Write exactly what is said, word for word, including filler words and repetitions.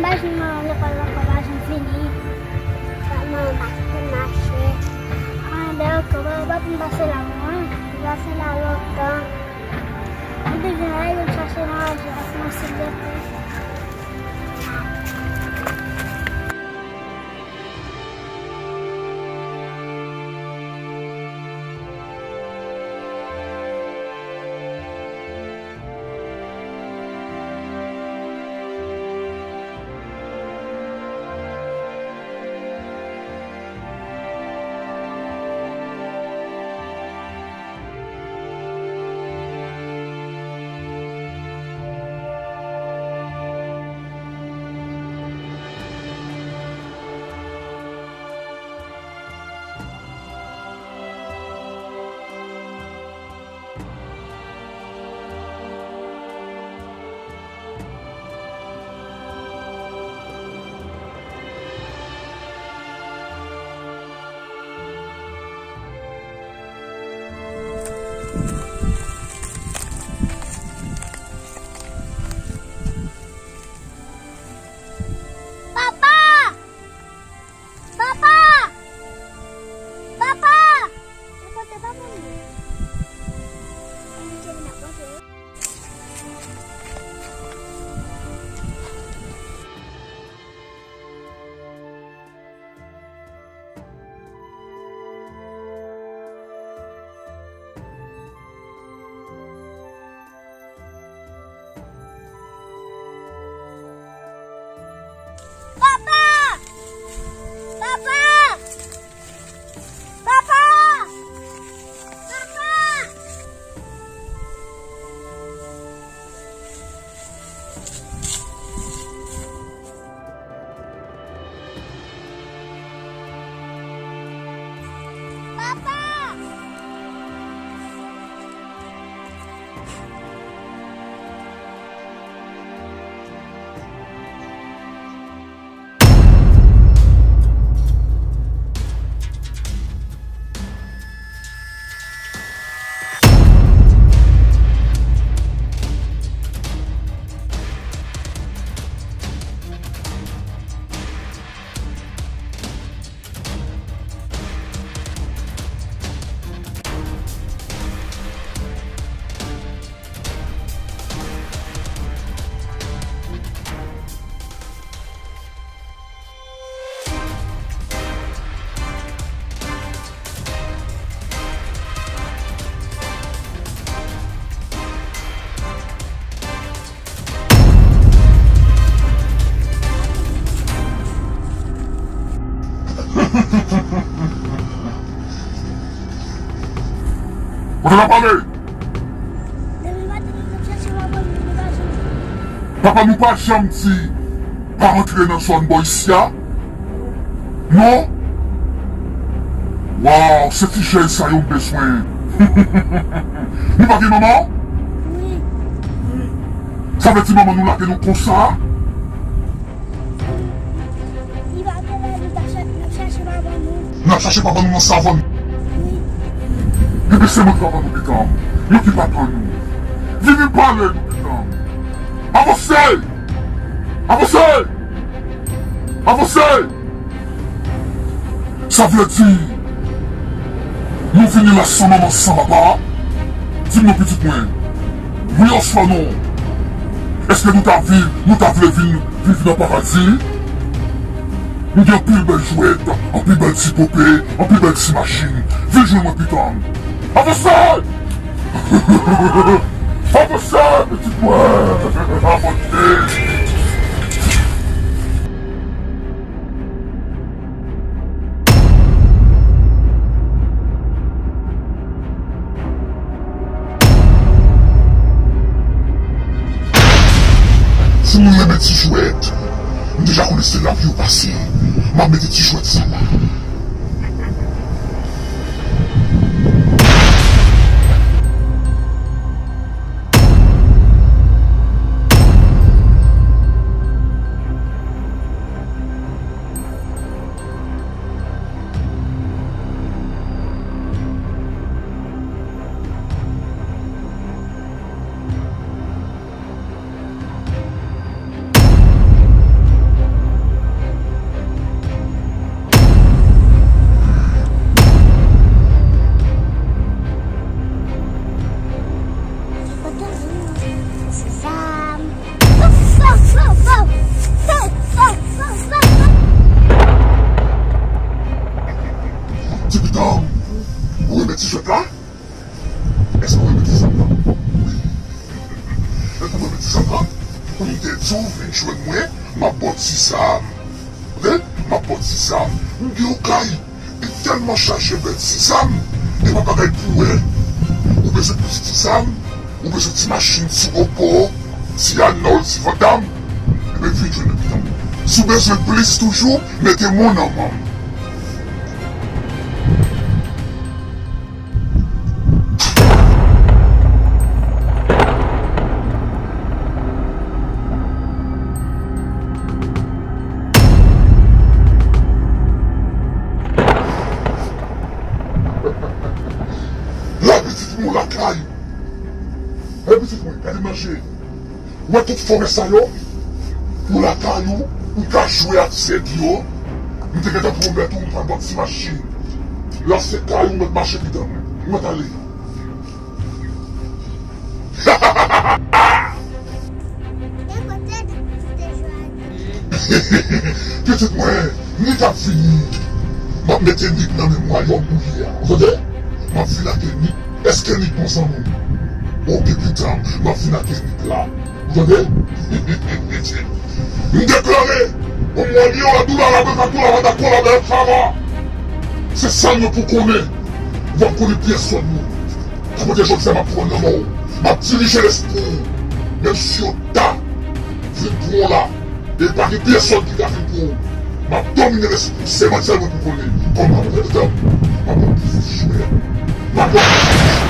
M pa jwenn manman lekòl ankò, pa janm vini. Manman pa janm mache. Anben, ok, papa pa pou m pase la, manman. M pase la lontan. Mwen bezwen ale chache manje ak mwen, silvouplè. Papa! Papa! Papa! Kote papa m ye? Papa! Papa! Papa! Papa! Papa! Kote w ap ale? Depi maten, nou t ap chache papa nou, nou pa jwenn li. Papa nou pa janm di pa rantre nan zòn bò isi a. Non? Waw, se ti jèn sa yo m bezwen. Nou pa gen manman? Wi. Sa vle di manman nou lage nou konsa? Li pa te la, nou t ap cha-, n ap chache papa nou. N ap chache papa nou nan savann. Wi. Ebyen se mwen ki papa nou, pitit mwen. Mwen ki papa nou. Vini pale nou, pitit mwen. Avanse! Avanse! Avanse! Sa vle di, nou vini la san manman, san papa? Di m non, pitit mwen. Wi oswa non? Èske nou ta viv, nou ta vle vin viv nan paradi? M gen anpil bèl jwèt, anpil bèl ti pope, anpil bèl ti machin. Vin jwenn mwen, pitit mwen. Avanse! Avanse, pitit mwen! Avanse! Si moun renmen ti jwèt, m deja konnen se la pou yo pase. M ap mete ti jwèt sa la. Si w vin jwenn mwen, m ap ba w ti zam. Tande? M ap ba w ti zam. M gen yon kay ki tèlman chaje bèt ti zam, e pa bagay pou wè. Ou bezwen plis ti zam, ou bezwen ti machin, ti opo, ti anòl, ti vandam, ebyen vin jwenn mwen pitan. Si w bezwen plis toujou, mete men w nan men m. La pitit mwen lakay. La pitit mwen, gade manje. Ou wè tout forè sa yo? Ou lakay ou, ou ka jwe ak zèb yo. M te gentan pwomèt ou, m pral ba w ti machin. La se kay ou, mèt mache pitan mwen. Ou mèt ale. Pitit mwen, Nik ap vini. M ap mete Nik nan memwa yo bouyi a. Ou tande? M ap vin ak Nik. Èske Nik bon zanmi w? Oke, pitan m, m ap vin ak Nik la. Ou tande? M deklare, o mwa lion la doula la beka doula la dakò la bèl fava. Se sa mwen pou konnen. W ap konnen pyès sòt nou. Kote jodi a m ap pran nan men w. M ap dirije lespri w. Menm si yo ta vin pran w la. E pa gen pyès sòt ki ka vin pran w. M ap domine lespri w. Se manti a mwen pou konnen. Kòm m ap pran tan. M ap pran plis jwè. M ap pran plis jwè.